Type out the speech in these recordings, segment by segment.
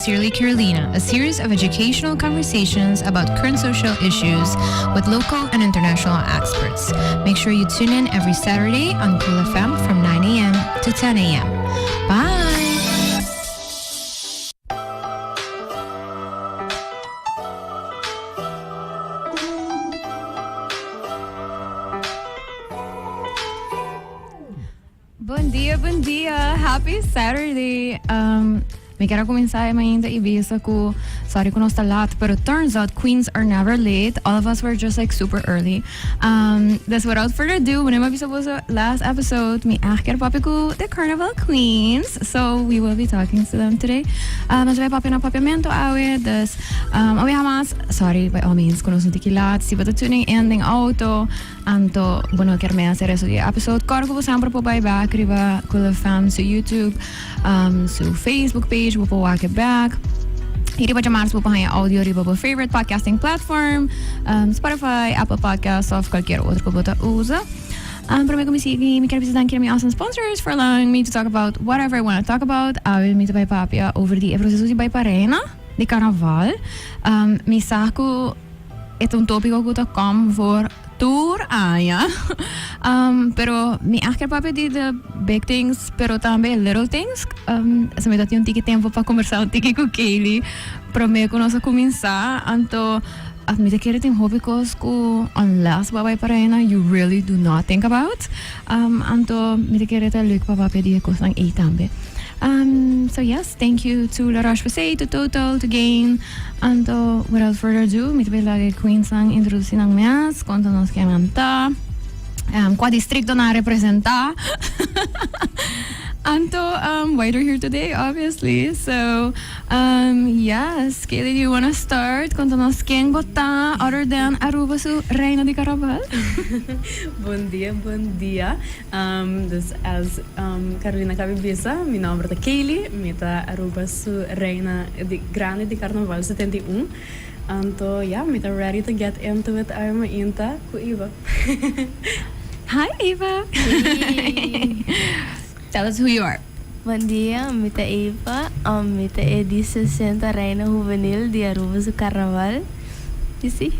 Sincerely Carolina, a series of educational conversations about current social issues with local and international experts. Make sure you tune in every Saturday on Cool FM from 9 a.m. to 10 a.m. Bye! Bon dia, bon dia. Happy Saturday. Um, mi kier a cuminsa e mainta y bisa cu sorry cu nos ta laat, pero turns out queens are never late. All of us were just like super early. Um, dus without further ado, manera mi a bisa boso last episode, mi echt kier papia cu the Carnival Queens. So we will be talking to them today. Um, nos bay papia na papiamento awe, dus um, awe hamas, sorry by all means cu nos un tiki laat. Si bo ta tuning in den auto, Anto bo no kier mesa resto di e episode, kòrda ku bo semper por bai bèk riba Cool FM su YouTube, su Facebook page, bo por wak e bèk. I riba djamars bo por haña audio riba bo favorite podcasting platform, Spotify, Apple Podcasts òf kualkier otro ku bo ta usa. Promé ku mi sigui, mi kier bisa danki na mi awesome sponsors for allowing me to talk about whatever I wanna talk about. Awe mi ta bai papia over di e proseso di bai pa Reina di Karnaval. Mi sa ku. E ta un tópiko ku ta kòm for tur aña. Pero mi a kier papia di the big things, pero tambe little things. Esei mi ta tin un tiki tempu pa kombersá un tiki ku Kaylee promé ku nos a kuminsá. Anto mi ta kere tin hopi kos ku unless bo a bai pa Reina you really do not think about. Anto mi ta kere ta leuk pa papia di e kosnan ei tambe. So yes, thank you to La Roche-Posay, to Total, to Gain. Anto, without further ado, mi ta bay laga e queensnan introduci nan mes, konta nos ken nan ta, kua districto nan a representa. Anto, why they're here today, obviously. So, yes, Kaylee, do you wanna start? Konta nos ken bo ta, other than Aruba su reina di carnaval. Bon dia, bon dia. Dus as Carolina cabe bisa, mi nomber ta Kaylee, mi ta Aruba su reina di grandi di Carnaval 71. Anto ya, mi ta ready to get into it awe mainta cu Eva. Hi Eva! Hey! Tell us who you are. Bon dia, mi ta Eva, mi ta e di 60 reina hubenil di Aruba su Carnaval. Y si.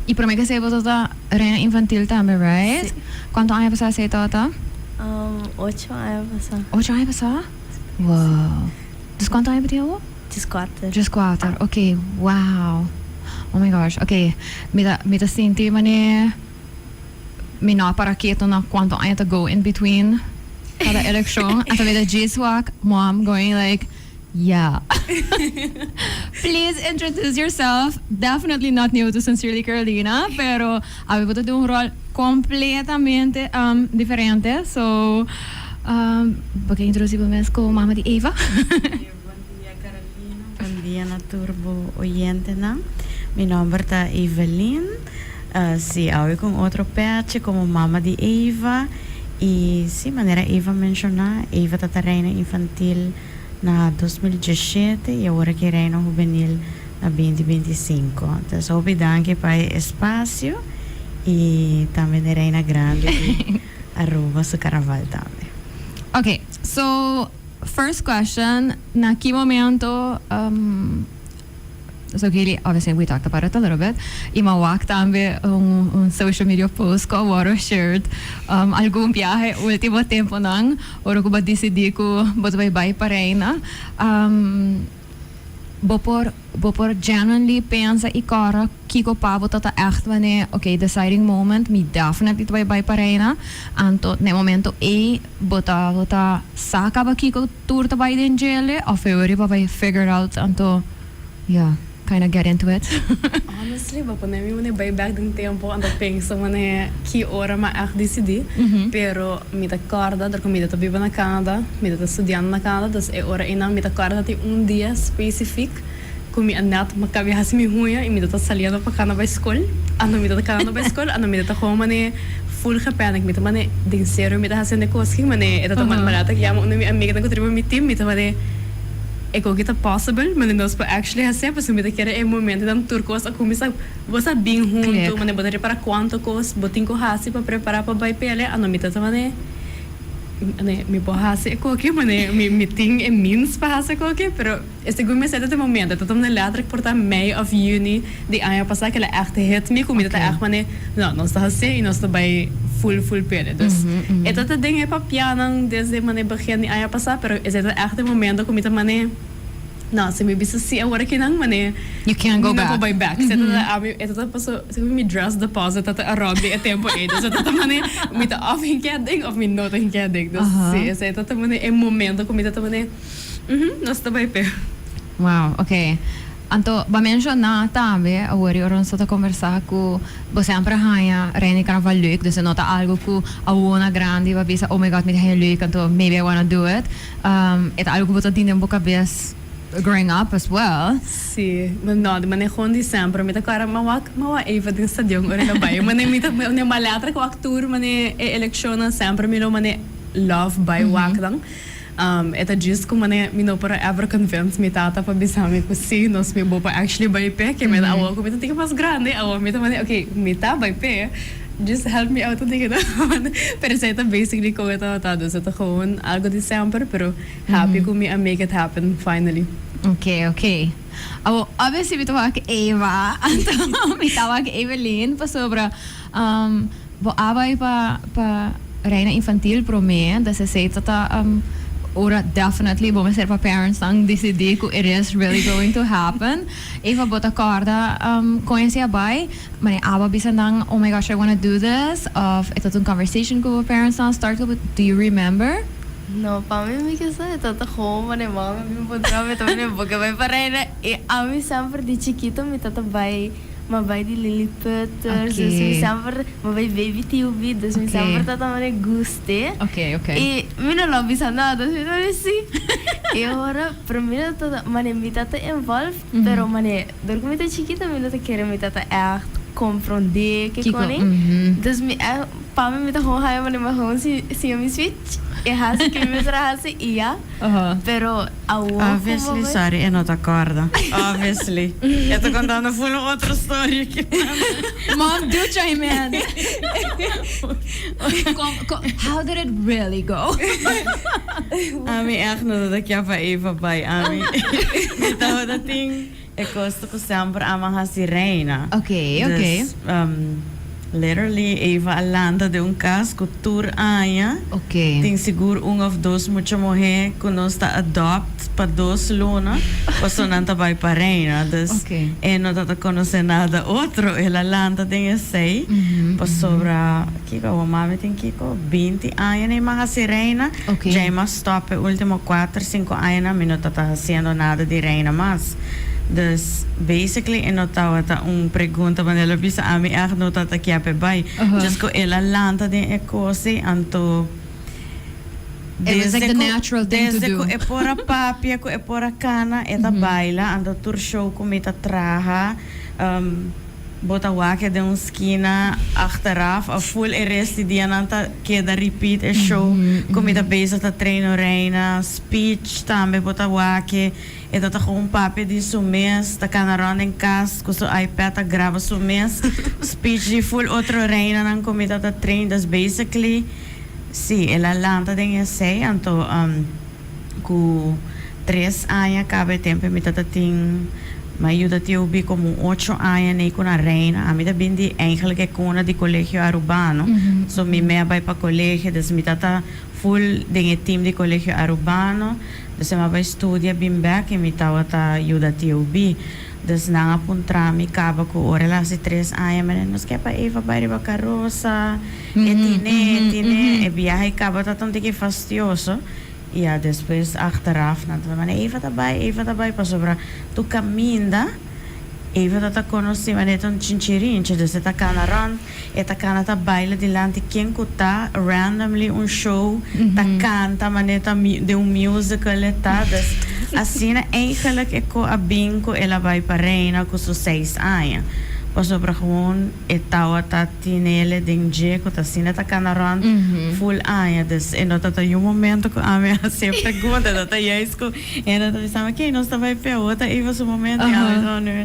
Y prome que esey bo ta reina infantil tambe, right? Si. Cuanto aña pasa esey tabata? Ocho aña pasa. Ocho aña pasa? Wow. Dus cuanto aña bo tin awo? Diescuater. Diescuater, ok. Wow. Oh my gosh, ok. Mi ta, mi ta sinti mane. Mi no a para keto na cuanto aña ta go in between cada eleccion. Anto mi ta djis wak mom going like, yeah. Please introduce yourself. Definitely not new to Sincerely Carolina, pero awe bo ta den un rol completamente diferente. So, bo ke introduci bo mes como mama di Eva? Bon dia Carolina, bon dia na tur bo oyentenan. Mi nomber ta Evelyn. Sí, awe ku un otro pèchi komo mama di Eva. I sí, manera Eva menshoná, Eva ta ta reina infantil na 2017 i awor aki reina hubenil na 2025. Entonces hopi danki pa e espasio i tambe n'e reina grandi di Aruba su karnaval tambe. Ok, so first question, na ki momento So Kaylee, obviously we talked about it a little bit y m'a wak tambe un un social media post cu a worde shared um algun biaha e ultimo temponan ora cu bo a dicidi cu bo ta bay bay pa Reina. Um bo por bo por genuinely pensa y cora kico pa bo ta ta echt wanneer ok deciding moment mi definitely ta bay bay pa Reina anto na e momento ey bo ta bo ta sa caba kico tur ta bay den djele of e ora bo bay figure out anto yeah kinda get into it. Honestly bo pone mi mane bay back den tempo anto pensa mane ki ora mi a echt dicidi pero mi ta corda dor cu mi ta biba na Canada mi ta studiando na Canada dus e ora eynan mi ta corda tin un dia specific cu mi a net mi a caba di haci mi huña y mi ta saliendo pa cana bay scol anto mi ta canando bay scol anto mi ta gewoon mane full gepanic mi ta mane den serio mi ta haciendo e cos aki mane e ta tuma mi ta yama un di mi amiganan cu ta riba mi team mi ta mane e koki ta possible mane nos por actually hacié pasobra mi ta kere e momentonan tur cos a cuminsa bo sa bin hunto mane bo ta repara cuanto cos bo tin cu haci pa prepara pa bay pelea anto mi ta mane. Nee, mi por hasi e koki, mane mi tin e means pa hasi e koki, pero e segun mi esei ta e momento, ta tuma letterlijk por ta mei of juni di aña pasá ku el a ègt hit mi ku mi ta ègt mane no, nos ta hasié i nos ta bai full full p'e. Dus e ta ta den e papianan desde mane begin di aña pasá, pero esei ta ègt e momento ku mi ta mane. No, si mi bisa si awor akinan, mane You can't go mi no por back. bai back. Se ta ami, e ta ta paso, si mi dress deposit ta ta around di e tempo ei. Dus e ta ta mane, mi ta of hinkia den of mi no ta hinkia den. Dus si, esei ta ta mane e momento ku mi ta ta mane, mhm, nos ta bai p'e. Wow, ok. Anto, bo a menshoná tambe awor i ora nos ta ta kombersá ku bo semper a haña Reina di Carnaval leuk, dus e no ta algu ku awor na grandi bo a bisa, oh my God, mi ta haña leuk, anto maybe I wanna do it. E ta algu ku bo ta tin den bo kabes growing up as well. Sí, ma no, di manera gewoon di semper. Mi ta kòrda mi a wak, mi a wak Eva den stadion ora el a bai. Mane mi ta, mane maletra ku wak tur, mane e elekshonnan semper mi lo mane love bai wak nan. E ta djis ku mane mi no por a ever convince mi tata pa bisa mi ku sí, nos mi bo por actually bai p'e. Ke mi ta awor ku mi ta tiki mas grandi, awor mi ta mane ok, mi ta bai p'e. Just help me out un tiki no. Pero esei ta basically con e tabata. Dus e ta gewoon algo di semper, pero happy cu mi a make it happen finally. Ok, ok. Awor, obviously mi ta wak Eva, anto mi ta wak Evelyn pasobra bo a bai pa pa Reina Infantil prome, dus esei ta ta ora definitely bo mester pa parentsnan dicidi cu it is really going to happen. Eva, bo ta corda con esei a bai? Mane abo a bisa nan, oh my gosh I wanna do this, of e ta un conversation cu bo parents nan start cu bo, do you remember? No, pa mi mi ke sa e ta ta gewoon mane mama mi puntra mi ta mane bo ke bai pa reina y ami semper di chikito mi ta ta bai ma bai di Lilliputters dus mi semper ma bai baby TUB dus mi semper ta ta mane guste y mi no lo bisa nada dus mi ta mane si y ora pero mi no ta mane mi ta ta involved pero mane Dor ku mi ta chikito mi no ta kere mi tata ègt komprondé ke Kiko, koni. mhm. Dus mi ègt, pa mi mi ta gewoon haña manera mi gewoon si siña mi switch i hasi ke mi mester a hasi i ya. Aha. Pero awor ku bo Obviously, bai. sorry, e no ta kòrda. Obviously. E ta kontando full un otro story aki. Mom, do chime in. Kon, kon, how did it really go? Ami ègt no ta ta kia pa Eva bai. Ami mi tabata tin. E kos ta ku semper ama hasi reina. Ok, ok. Dus, literally Eva a lanta den un kas ku tur aña Ok. tin sigur un of dos mucha muhé ku nos ta adopt pa dos luna pasobra nan ta bai pa reina. Dus Ok. e no ta ta konosé nada otro. El a lanta den esei pasobra kiko awor mami tin kiko 20 aña na e man hasi reina. Ok. Djei mas stop e ultimo kuater, sinku añanan mi no ta ta hasiendo nada di reina mas. Dus basically e no tabata un pregunta manera el a bisa ami ègt no ta ta kier p'e bai. Just ku el a lanta den e kos ei anto It was like desde the ku natural thing to desde do. ku e por a papia ku e por a kana e ta baila anto tur show ku mi ta traha Bo ta wak e den un skina achteraf of full e rest di dianan ta keda repeat e show cu mi ta bezig ta train Reina, speech tambe bo ta wak e, e ta ta gewoon papia di su mes, ta cana rond den cas cu su ipad ta graba su mes speech di full otro Reinanan cu mi ta ta train, dus basically si el a lanta den esey anto Ku tres aña kaba e tempu mi tata tin mi a yuda tio Bi komo un ocho aña nei ku na Reina. Ami ta bin di eigenlijk e kuna di Colegio Arubano. So mi mei a bai pa colegio, dus mi tata full den e team di Colegio Arubano. Dus mi a bai studia bin bek i mi tabata yuda tio Bi. Dus nan a puntra mi kaba ku ora el a hasi tres aña mi a nos ke pa Eva bai riba karosa. E tine, e tine, e biahe kaba ta un tiki fastioso. I ya despues achteraf nan ta manda Eva ta bai, Eva ta bai pasobra tur kaminda Eva ta ta konosí manera e ta un chinchirinchi dus e ta kana rònt, e ta kana ta baila dilanti ken ku ta randomly un show ta kanta manera ta den un musical e ta dus asina eigenlijk e ko a bin ku el a bai pa Reina ku su seis aña pasobra gewoon e tawata Tinele den dje ku ta asina ta kana rònt ful aña. Dus e no ta ta yu momento ku ami a hasi e pregunta, e ta ta juist ku hende ta bisa mi, oké, nos ta bai p'e awor ta Eva su momento i ami ta nu.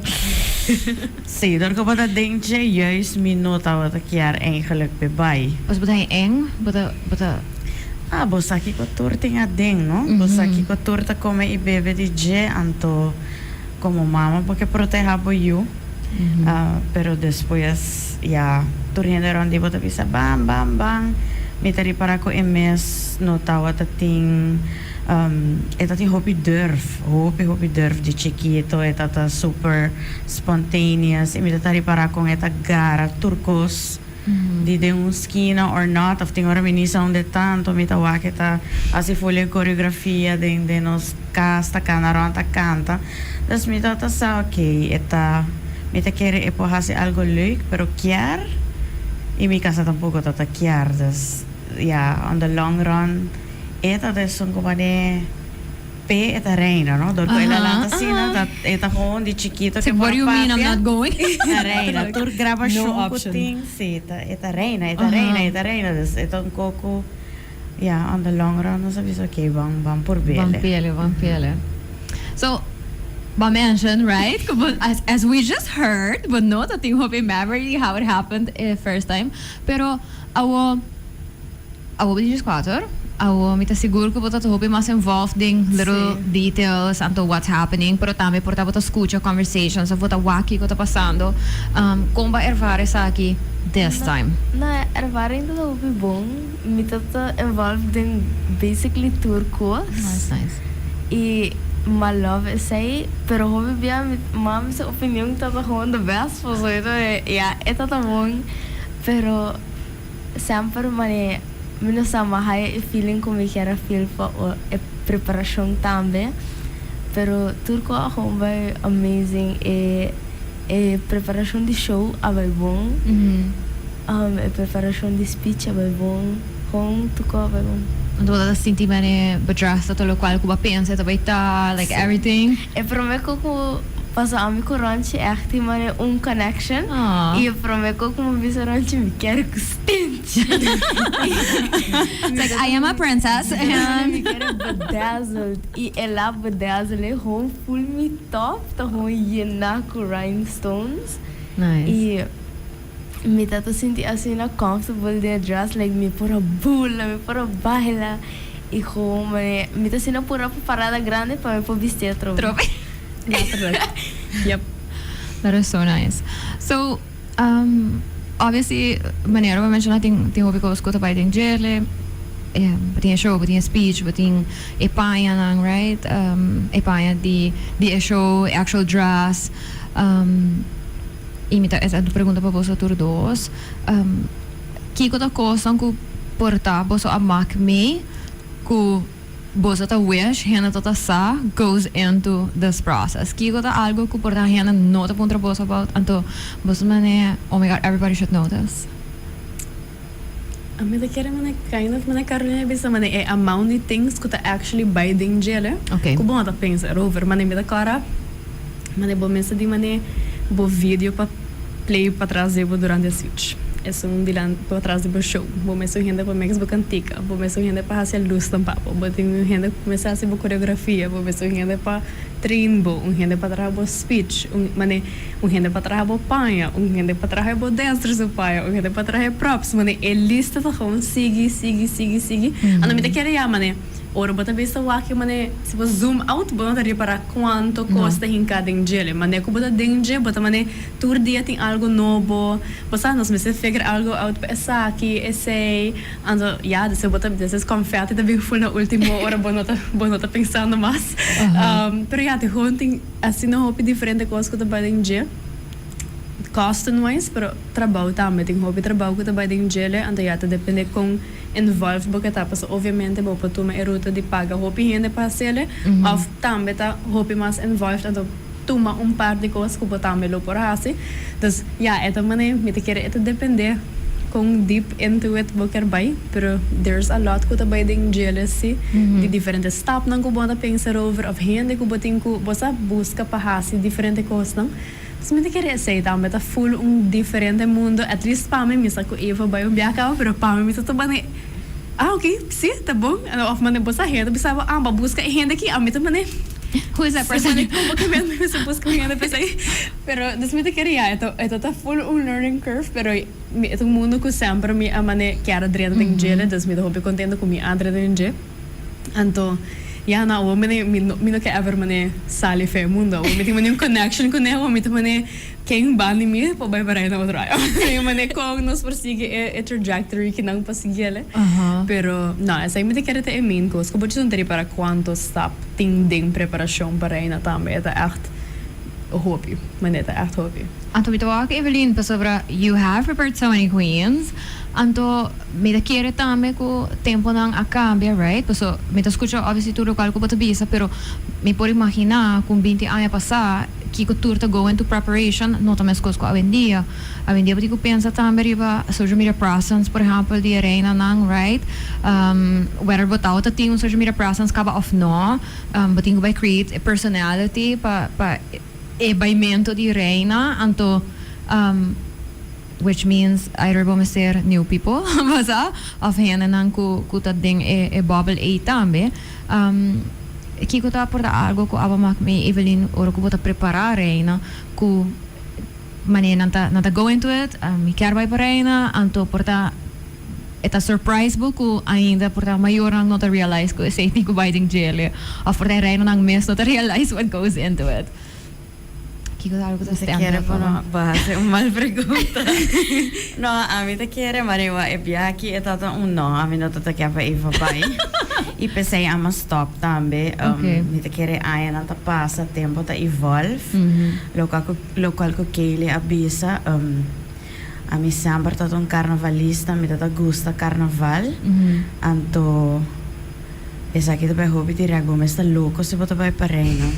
Sí, dor ku bo ta den dje juist mi no tabata kier eigenlijk p'e bai. Pues bo ta haña eng? Bo ta, bo ta. Ah, bo sa kiko tur tin aden, no? Bo sa kiko tur ta come y bebe di dje, anto como mama bo ke proteha bo yu. Pero despues, ya, tur hende rond di bo ta bisa, Ban, ban, ban. Mi ta ripara cu e mes no tawata tin, e ta tin hopi durf, hopi, hopi durf di chikito. E ta ta super spontaneous y mi ta ta ripara con e ta gara tur cos di den un skina or not, of tin ora mi ni sa unda e ta, anto mi ta wak e ta hasi full e coreografia den den nos cas, ta cana rond ta canta. Dus mi ta ta sa ok, e ta, mi ta kere e por hasi algo leuk, pero kier y mi casa tampoco ta ta kier, dus ya, on the long run e ta ta esun cu mane p'e e ta reina, no? Dor cu el a lanta asina, ta e ta gewoon di chikito ke por What do you mean I'm papia, not going? ta reina. Tur grabashon No cu option. tin, si, ta e ta reina, e ta reina, e ta reina. Dus e ta un coco, ya, on the long run nos a bisa ok, ban ban Ban purbele. pele, ban pele. So, bo a mention, right, cu bo, as as we just heard, bo no ta tin hopi memory how it happened e first time, pero awo. Awo bo di 14, awo mi ta sigur ku bo ta hopi mas involved den little details anto what's happening, pero tambe por ta bo ta skucha conversations of bo ta wak kiko ta pasando. Kon bo a ervaar esaki this time? No, ervaring ta hopi bon. Mi ta ta involved den basically tur kos. Nice, nice. I mi a love esei, pero hopi bia mi mami su opinion ta ta gewoon the best, pasobra e ta ya e ta ta bon, pero. Semper mane mi no sa ma haya e feeling cu mi kier a feel pa e preparacion tambe pero tur cu a gewoon bay amazing e e preparacion di show a bay bon e preparacion di speech a bay bon gewoon tur cu a bay bon. Anto bo ta sinti mane bo dress ta tur locual cu bo a pensa ta bay ta like everything? E prome cu cu paso ami cu Ronchi echt tin mane un connection y e prome cu cu mi bisa Ronchi mi kier cu Stinch. It's like I am a princess and. Mi kier bedazzled y el a bedazzle e gewoon full mi top ta gewoon yena cu rhinestones. Nice. Y mi ta ta sinti asina comfortable den e dress like mi por a bula mi por a baila y gewoon mane mi ta asina pura pa parada grande pa mi por bisti atrobe. Atrobe. Letterlijk. Yep. That is so nice. So, obviously, manera bo a menciona tin tin hopi cos cu ta bay den djele, bo tin e show, bo tin e speech, bo tin e pañanan, right? E paña di di e show, e actual dress. I mi ta esa pregunta pa boso tur dos, Kiko ta kosnan ku por ta boso a mak mee ku boso ta wish hende ta ta sa goes into this process? Kiko ta algo ku por ta hende no ta puntra boso about anto boso mane oh my God everybody should know this? Ami ta kere mane kind of mane Carolina a bisa mane e amount di things ku ta actually bai den djele ku bo no ta pensa erover. Mane mi ta kòrda mane bo mester di mane bo video pa play patras di bo durante e switch. Esun dilanti patras di bo show. Bo mester un hende pa mix bo kantika. Bo mester un hende pa hasi e lusnan pa bo. Bo tin un hende ku mester hasi bo koreografia. Bo mester un hende pa train bo. Un hende pa traha bo speech. Un mane. Un hende pa traha bo paña, un hende pa traha bo dancer su paña, un hende pa traha e props. Mane e lista ta gewoon sigui, sigui, sigui, sigui. Anto mi ta kere ya mane ora bo ta bisa wak mane si bo zoom out bo no ta ripara cuanto cos ta hinca den djele. Mane cu bo ta den dje bo ta mane tur dia tin algo nobo. Bo sa nos mester figure algo out pa esaki, esey. Anto ya despues bo ta despues confetti ta bin full na ultimo ora bo no ta bo no ta pensando mas. Pero ya te gewoon tin. Asina hopi diferente kos ku ta bai den dje, kosten wise, pero trabou tambe. Tin hopi trabou ku ta bai den djele, anto ya ta depende kon involved bo ke ta. Pasobra obviamente bo por tuma e ruta di paga hopi hende pa hasele, òf tambe ta hopi mas involved, anto tuma un par di kos ku bo tambe lo por hasi. Dus ya, e ta manera mi ta kere e ta depende kon deep into it bo kier bai, pero there's a lot ku ta bai den djele si, di diferente stapnan ku bo ta pensa erover of hende ku bo tin ku bo sa buska pa hasi diferente kosnan. Dus mi ta kere esei tambe ta full un diferente mundo, at least pa mi, mi sa ku Eva bai un biaha kaba, pero pa mi mi ta tuma den ah ok, si ta bon, of mane bo sa hende ta bisa bo ah bo a buska e hende aki, ami ta mane. Who is that person? Como cu mi mester busca un hende p'esey. Pero dus mi ta kere ya, e ta full un learning curve, pero mi e ta un mundo cu semper mi a mane kier a drenta den djele, dus mi ta hopi contento cu mi a drenta den dje. Anto, ya no, awor mi mi no ke ever mane sali fe e mundo. Awor mi tin mane un connection cu ne, awor mi ta mane ken ban di mi por bai parai na otro aña. Mi mane con nos por sigui e trajectory ki nan pa siguiele. Pero, no, esei mi ta kere ta e main cos. Cu bo djis un ta ripara cuanto stap tin den preparacion pa reina tambe. E ta echt hopi. Mane ta echt hopi. Anto mi ta wak Evelyn pasobra you have prepared so many queens. Anto mi ta kere tambe cu temponan a cambia, right? Paso mi ta scucha obviously tur locual cu bo ta bisa, pero mi por imagina cu un binti aña pasa kico tur ta go into preparation no ta mescos cu awendia. Awendia bo tin cu pensa tambe riba social media presence, por ehempel, di e reinanan, right? Whether bo tawata tin un social media presence caba of no, bo tin cu bay create e personality pa pa e baimento di reina, anto which means either bo mester new people basa of hendenan cu cu ta den e e bubble ey tambe. Kico ta por ta algo cu abo mak mi Evelyn ora cu bo ta prepara reina cu manera nan ta nan ta go into it, mi kier bay pa reina anto por ta e ta surprise bo cu ainda por ta mayornan no ta realize cu esey tin cu bay den djele of por ta e reinanan mes no ta realize what goes into it. Kiko ta algo ku ta Mi ta stand kere up pa no pa bo? bo hasi un mal pregunta. No, ami ta kere, Marewa, e biaha aki e ta ta un no. Ami no ta ta ke pa Eva bai. I p'esei ami a stop tambe. Oké. Mi ta kere añanan ta pasa, tempo ta evolve. Lokual ku lokual ku Kaylee a bisa, ami semper ta ta un karnavalista, mi ta ta gusta karnaval. Anto esaki ta bai hopi dirèkt, bo mes ta loko si bo ta bai pa Reino.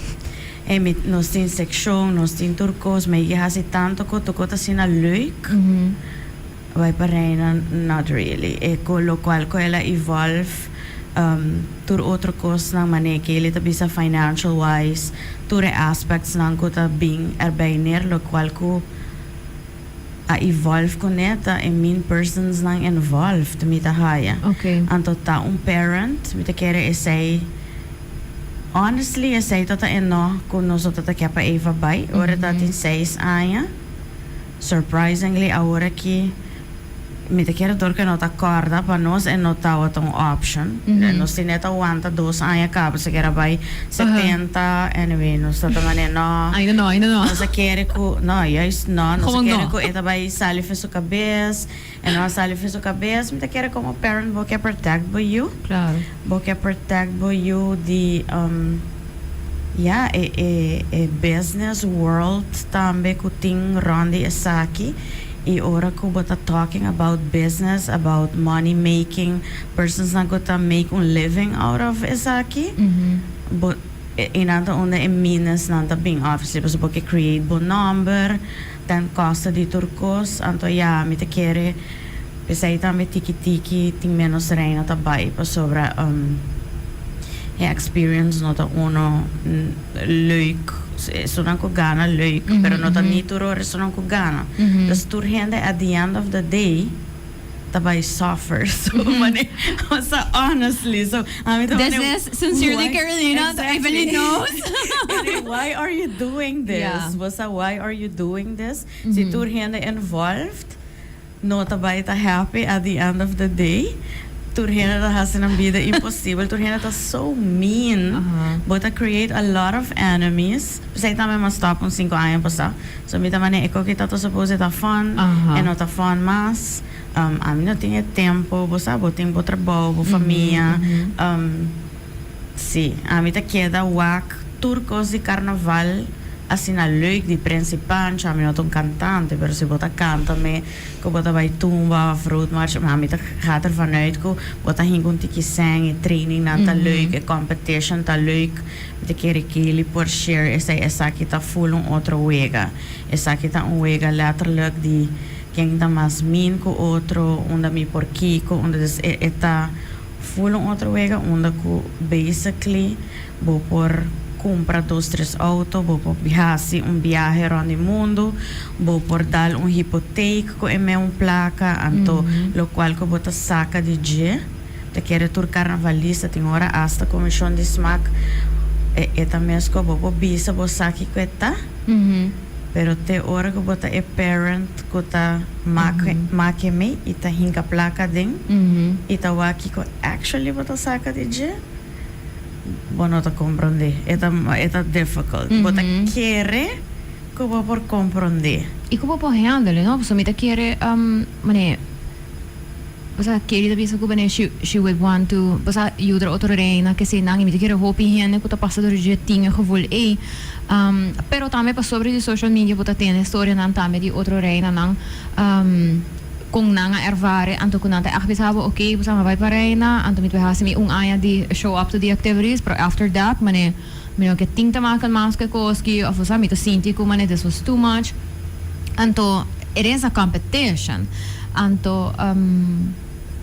Ey mi nos tin seccion, nos tin tur cos, ma y haci tanto cu tur cos ta asina leuk, bay pa Reina not really. E cu locual cu el a evolve tur otro cosnan mane Kelly ta bisa financial wise, tur e aspects nan cu ta bin erbij neer locual cu a evolve cu ne ta e main persons nan involved mi ta haya. Anto ta un parent mi ta kere esey honestly esey ta ta eno cu nos no ta ta ke pa Eva bay ora ta tin seis aña surprisingly awor aki mi ta kere dor cu e no ta corda pa nos e no tawata un option nos tin ta wanta dos aña caba sikiera bay 70 anyway nos ta ta manera no Ainda no, ainda no. nos a kere cu no juist no nos a Gewoon kere no. cu e ta bay sali for su cabes e no a sali for su cabes mi ta kere como parent bo ke protect bo yu Claro. bo ke protect bo yu di ya e e e business world tambe cu tin rond di esaki y ora cu bo ta talking about business about money making persons nan cu ta make un living out of esaki bo y nan ta unda e meanness nan ta bin obviously pasobra bo ke create bo nomber ten costa di tur cos anto ya mi ta kere pesey tambe tiki tiki tin menos reina ta bay pasobra e experience no ta uno leuk esunnan cu gana leuk pero no ta ni tur ora esunnan cu gana dus tur hende at the end of the day ta bay suffer so mane so honestly so ami ta This mane is sincerely why Carolina exactly Evelyn knows. Why are you doing this bo sa why are you doing this si tur hende involved no ta bay ta happy at the end of the day tur hende ta haci nan bida imposibel tur hende ta so mean bo ta create a lot of enemies pesey tambe mi a stop un cinco aña pasa so mi ta mane e koki ta ta suppose ta fun e no ta fun mas ami no tin e tempo bo sa bo tin bo trabou bo famia si ami ta keda wak tur cos di carnaval asina leuk di Prins y Pancho ami no ta un cantante pero si bo ta canta me cu bo ta bay tumba of roadmarch ma ami ta gaat ervan uit cu bo ta hinca un tiki seng e training nan ta leuk e competition ta leuk mi ta kere Kelly por share esey esaki ta full un otro wega esaki ta un wega letterlijk di ken ta mas mean cu otro unda mi por kico unda dus e ta Full un otro wega unda cu basically bo por cumpra dos tres auto, bo por haci un biahe rond di mundo, bo por dal un hypotheek cu e meun placa, anto locual cu bo ta saca di dje, ta kere tur carnavalista, tin ora hasta comision di smaak. E e ta mes ku bo por bisa bo sa kiko e ta, pero te ora ku bo ta e parent ku ta mak make mei i ta hinka plaka aden i ta wak kiko actually bo ta saka di dje, bo no ta komprondé. E ta e ta difficult. Bo ta kere ku bo por komprondé. I ku bo por handle, no? Pasobra mi ta kere, manera. Bosa Kelly ta bisa ku bene she she would want to bosa yuda otro reina ke nan i mi ta kere hopi hende ku ta pasa dor dje tin e gevoel ei. Pero tambe pasobra di social media bo ta tende storianan tambe di otro reinanan kon nan a ervare anto ku nan ta ègt bisa bo ok bosa mi a bai pa reina anto mi ta bai hasi mi un aña di show up to the activities pero after that mane mi no ke tin ta maken mas ku e kos ki of bosa mi ta sinti ku mane this was too much. Anto it is a competition. Anto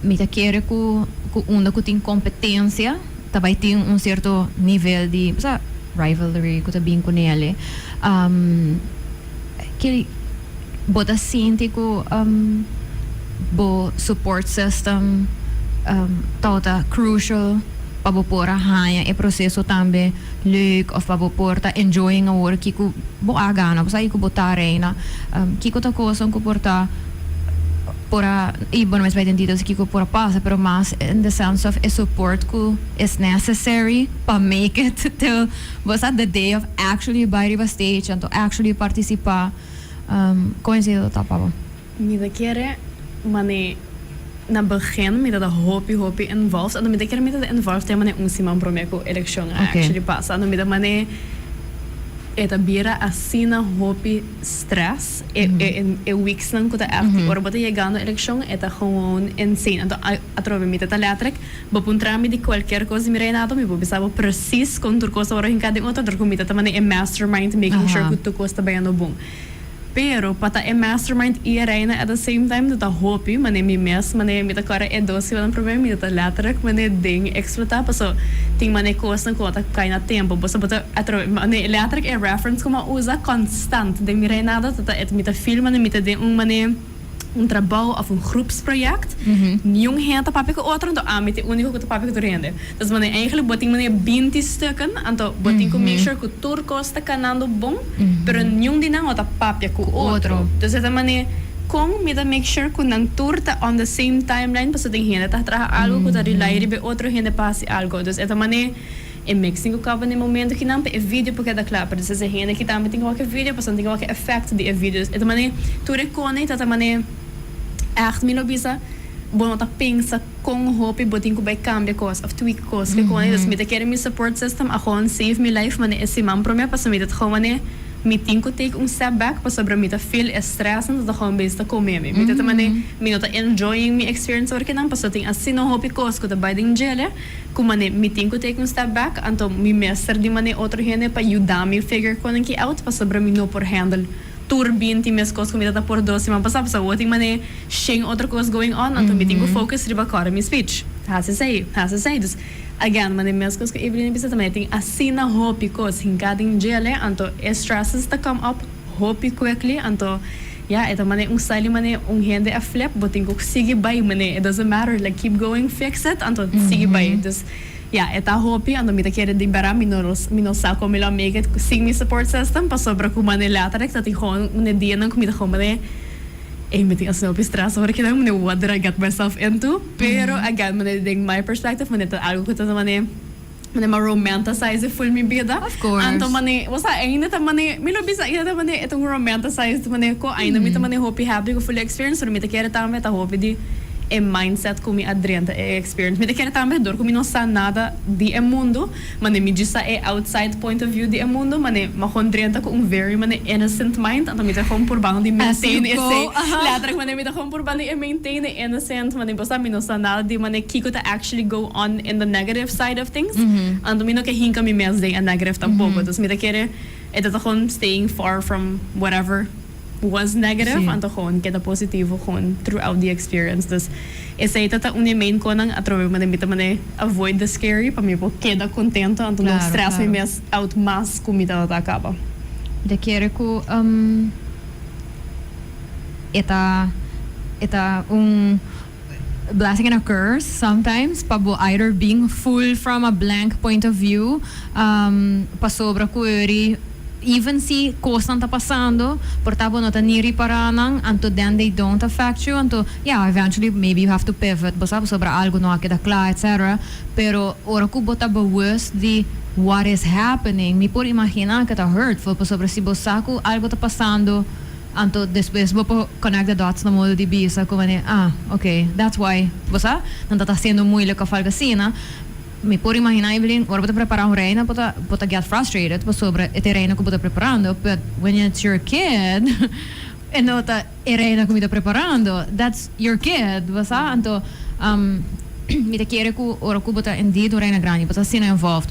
mi ta kere ku ku unda ku tin competencia ta bai tin un cierto nivel di sa rivalry ku ta bin ku nele. Ke bo ta sinti ku bo support system tabata crucial pa bo por a haña e proceso tambe leuk of pa bo por ta enjoying awor kiko bo a gana, bo sa kiko bo ta reina, kiko ta koson ku por ta por a, y bo no mester bai den details kiko por a pasa, pero mas in the sense of e support ku is necessary pa make it till bo sa the day of actually bai riba stage anto actually participa, kon esei ta pa bo? Mi ta kere mane na begin mi ta hopi hopi involved anto mi ta kere mi ta involved te mane un siman prome ku elekshon a actually pasa anto mi ta mane e ta bira asina hopi stress e e weeks nan ku ta after ora bo ta yegando elekshon e ta gewoon insane anto atrobe mi ta ta letterlijk bo puntra mi di kualkier kos di mi reinado mi por bisa bo precies kon tur kos ta wòrdu hinká den otro dor ku mi ta ta mane e mastermind making sure ku tur kos ta bayando bon. Pero pa ta e mastermind y e reina at the same time ta ta hopi, mane mi mes, mane mi ta kore e dos simannan prome mi ta ta letterlijk mane den explota paso tin mane cosnan cu no ta cay na tempo, boso bo ta atrobe mane letterlijk e reference cu mi a usa constant den mi reinado ta ta mi ta feel mane mi ta den un mane un trabou of un groepsproject, niun hende ta papia cu otro, anto ami ta e unico cu ta papia cu tur hende. Dus mane eigenlijk bo tin mane binti stukken, anto bo tin cu make sure cu tur cos ta canando bon, pero niun di nan no ta papia cu otro. Dus e ta mane con mi ta make sure cu nan tur ta on the same timeline, pasobra tin hende ta traha algo cu ta rely riba e otro hende pa haci algo. Dus e ta mane e mixing cu caba na e momento kinan pa e video por keda cla, pero dus e hende ki tambe tin cu wak e video pasobra nan tin cu wak e effect di e video. Dus e ta mane tur e cone ta ta mane echt mi lo bisa bo no ta pensa con hopi bo tin cu bay cambia cos of tweak cos ke cone. Dus mi ta kere mi support system a gewoon save mi life mane e siman prome pasobra mi ta gewoon mane mi tin cu take un step back pasobra mi ta feel e stress nan ta gewoon bezig ta come mi. Mi ta ta mane mi no ta enjoying mi experience awor kinan pasobra tin asina hopi cos cu ta bay den djele. Ku mane mi tin ku take un step back, anto mi mester di mane otro hende pa yuda mi figure konan ki out pasobra mi no por handle tur binti mes kos ku mi ta ta por dos siman pasa pasobra awor tin mane shen otro kos going on anto mi tin ku focus riba kòrda mi speech hasi esei hasi esei dus again mane mes kos ku Evelyn a bisa ta mane tin asina hopi kos hinká den djele anto e stresses ta come up hopi quickly anto ya e ta mane un style di mane un hende a flip bo tin ku sigui bai mane it doesn't matter like keep going fix it anto sigui bai dus ya e ta hopi anto mi ta kere di bera mi no mi no sa kon mi lo a make it sin mi support system pasobra ku mane letterlijk ta tin gewoon un e dianan ku mi ta gewoon mane ey mi tin asina hopi stress ora kinan mane what did I get myself into pero again mane den my perspective mane ta algo ku ta mane. Mane m'a romanticize full mi bida. Of course. Anto mane, bo sa ainda ta mane, mi lo bisa ainda ta mane e ta un romanticized mane ko ainda mi ta mane hopi happy ku full e experience pero mi ta kere tambe ta hopi di e mindset ku mi a drenta e experience. Mi ta kere tambe dor ku mi no sa nada di e mundo, mane mi djis sa e outside point of view di e mundo, mane m'a gewoon drenta ku un very mane innocent mind, anto mi ta gewoon purbando di As you maintain go, esei. aha. Letterlijk mane mi ta gewoon purbando di e maintain e innocent, mane bo sa mi no sa nada di mane kiko ta actually go on in the negative side of things, anto mi no ke hinka mi mes den e negative tampoco. Dus mi ta kere e ta ta gewoon staying far from whatever was negative, anto gewoon keda positivo gewoon throughout the experience. Dus esey ta ta un di e main konan atrobe manera mi ta manera avoid the scary pa mi por keda contento anto no stress mi mes out mas ku mi tabata caba. Mi ta kere ku e ta e ta un. Blessing and a curse sometimes pa bo either being full from a blank point of view, pasobra ku eri even si kosnan ta pasando por ta bo no ta ni ripará nan, anto then they don't affect you. Anto yeah, eventually maybe you have to pivot, bo sa, pasobra algo no a keda kla, etc. Pero ora ku bo ta bewust di what is happening, mi por imaginá ku ta hurtful, pasobra si bo sa ku algo ta pasando, anto despues bo por connect the dots na modo di bisa ku manera, "Ah, okay, that's why," bo sa, nan ta hasiendo moeilijk of algo asina. Mi por imaginá, Evelyn, ora bo ta prepará un reina, bo ta get frustrated pasobra e reina ku bo ta preparando, but when it's your kid e no ta e reina ku mi ta preparando, that's your kid, bo sa. Anto mi ta kere ku ora ku bo ta indeed un reina grandi, bo ta asina involved,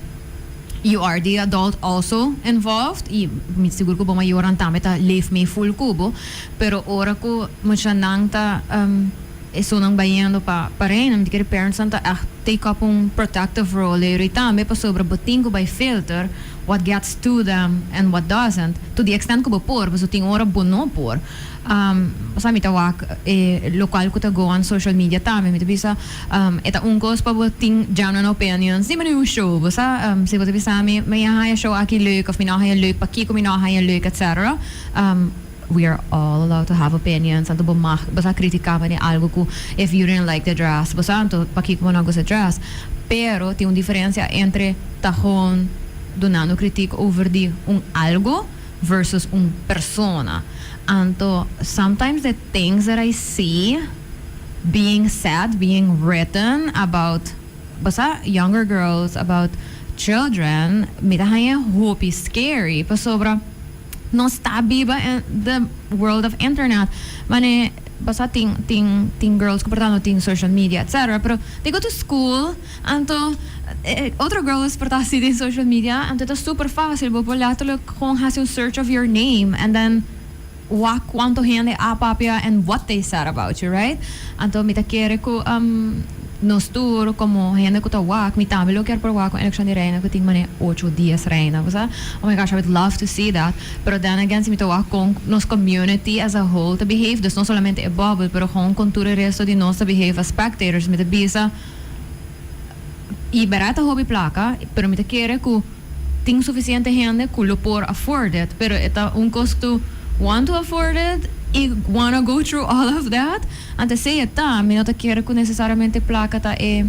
you are the adult also involved, i mi sigur ku bo mayornan tambe ta leef mee full ku bo, pero ora ku muchanan ta esunnan bayendo pa reina, mi ta kere parents ta echt take up un protective role i tambe, pasobra bo tin ku bai filter what gets to them and what doesn't, to the extent ku bo por, paso tin ora bo no por. Sa mi ta wak lokual ku ta go on social media tambe, mi ta bisa, e ta un kos pa bo tin genuine opinions, ni un show, bo sa, si bo ta bisa mi, mi a haña show aki leuk of mi no haña leuk, pakiko mi no haña leuk, etc. We are all allowed to have opinions, anto bo mag, bo sa, kritiká manera algo ku if you didn't like the dress, bo sa, anto pakiko bo no gusta dress, pero tin un diferensia entre ta gewoon dunando kritiek over di un algo versus un persona. Anto sometimes the things that I see being said, being written about, bo sa, younger girls, about children, mi ta haña hopi scary, pasobra nos ta biba in the world of internet. Mane, bo sa, tin girls ku por no tin social media, etc. Pero they go to school, anto otro girls por ta asina den social media, anto ta super fásil, bo por letterlijk gewoon hasi un search of your name and then wak kuantu hende a papia and what they said about you, right? Anto mi ta kere ku nos tur komo hende ku ta wak, mi tambe lo kier por wak un elekshon di reina ku tin mane 8, 10 reina, bo sa? Oh my gosh, I would love to see that. Pero then again, si mi ta wak kon nos community as a whole ta behave, dus no solamente e bubble, pero gewoon kon tur e resto di nos ta behave as spectators, mi ta bisa, i barata hopi plaka, pero mi ta kere ku tin sufisiente hende ku lo por afford it, pero e ta un kos to want to afford it i wanna go through all of that. Anto esei ta, mi no ta kere ku nesesariamente plaka ta e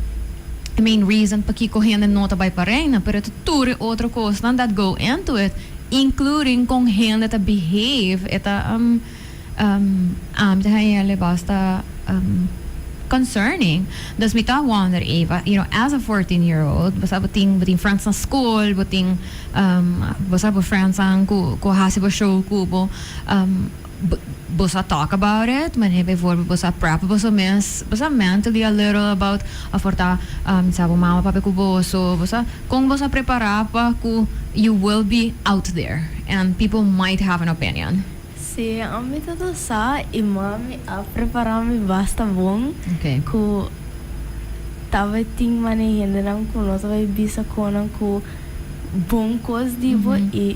main reason pakiko hende no ta bai pa reina, pero ta tur e otro kosnan that go into it, including kon hende ta behave, e ta ami ta haña basta concerning. Dus mi ta wonder, Eva, as a 14 year old, bo tin friends na school, bo tin bo sa, bo friends ang ku hasi bo show ku bo, bo sa talk about it, maar bijvoorbeeld bo sa prep bo so mes, bo sa, mentally a little about aforta sa bo mama papia ku bo so, bo sa kon bo sa prepará pa ku you will be out there and people might have an opinion? Si, ami ta sa i mami a prepará mi basta bon. Ku tabatin mane hendenan ku no tabata bisa konan ku bon kos di bo i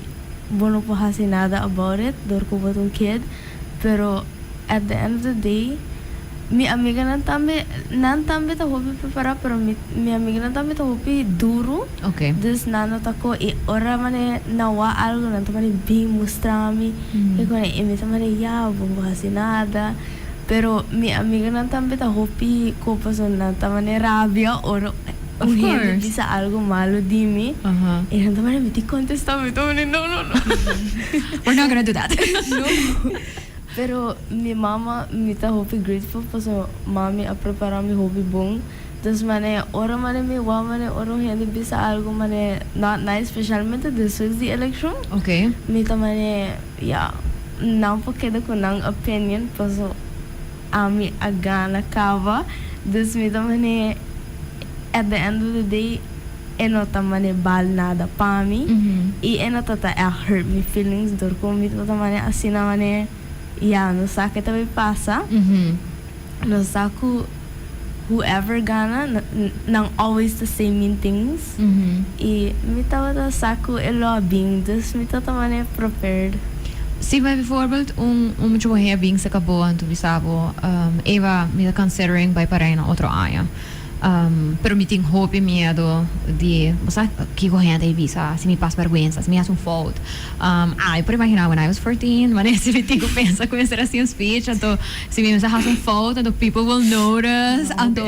bo no por hasi nada about it dor ku bo ta un kid. Pero at the end of the day, mi amiganan tambe, nan tambe ta hopi prepará, pero mi amiganan tambe ta hopi duru. Dus nan no ta ko i ora mane nan wak algo, nan ta mane bin mustra mi i kone i mi ta mane, "Ya, bo no hasi nada." Pero mi amiganan tambe ta hopi ko, pasobra nan ta mane rabia ora un hende bisa algo malo di mi i nan ta mane, "Mi tin kontestá." Mi ta mane, "No, no, no." We're not gonna do that. No. Pero mi mama, mi ta hopi grateful pasobra mami a prepará mi hopi bon. Dus mane ora mane mi wak mane ora un hende bisa algo mane not nice, specialmente despues di elekshon. Mi ta mane, ya, nan por keda ku nan opinion, paso ami a gana kaba. Dus mi ta mane, at the end of the day, e no ta mane bal nada pa mi i e no ta echt hurt mi feelings dor ku mi ta mane asina mane, ya, no sa ke ta bai pasa. No sa ku whoever gana, nan always the same mean things i mi tabata sa ku e lo a bin, dus mi tabata mane prepared. Si bijvoorbeeld un mucha muher bin serka bo anto bisa bo, Eva, mi ta considering bai pa Reina otro aña. Pero mi tin hopi miedo di, bo sa kiko hende a bisa, si mi pas bergwensa, si mi hasi un fout. Ah, mi por imagina when I was 14, wanneer si mi tin ku pensa ku mester hasi un speech, anto si mi mester hasi un fout, anto people will notice, anto,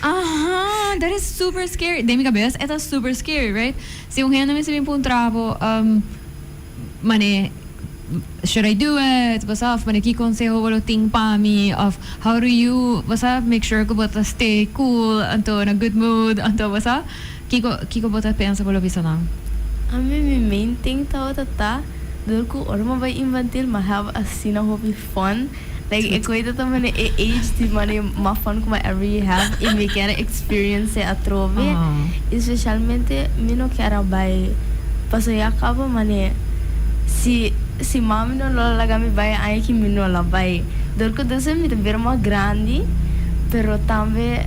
aha, that is super scary. Den mi kabes e ta super scary, right? Si un hende mester bin puntra bo, Mane, should I do it? Bo sa, of mane ki conseho bo lo tin pa mi? Of how do you, bo sa, make sure cu bo ta stay cool anto na good mood anto bo sa, kico kico bo ta pensa bo lo bisa nan? Ami mi main thing tabata ta dor cu ora mi bai infantil mi have asina hopi fun like e koe ta mane e age di mane mas fun cu mi ever have y mi kier experience atrobe y specialmente mi no kier a bai pasobra ya caba mane si si mami no lo laga mi bai aña aki mi no la bai dor cu despues mi ta bira mas grandi pero tambe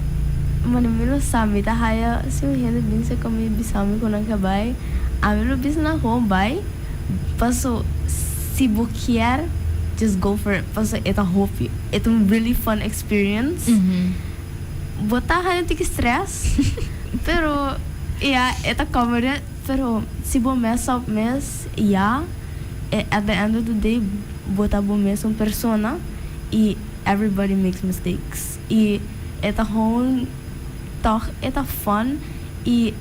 mane mi no sa mi ta haya si un hende bin cerca mi bisa mi cu nan ke bai ami lo bisa nan gewoon bai. Paso si bo kier just go for it paso e ta hopi e ta un really fun experience bo ta haña un tiki stress pero ya e ta cover it pero si bo mess up mes ya at the end of the day bo ta bo mesun persona y everybody makes mistakes y e ta gewoon toch e ta fun y.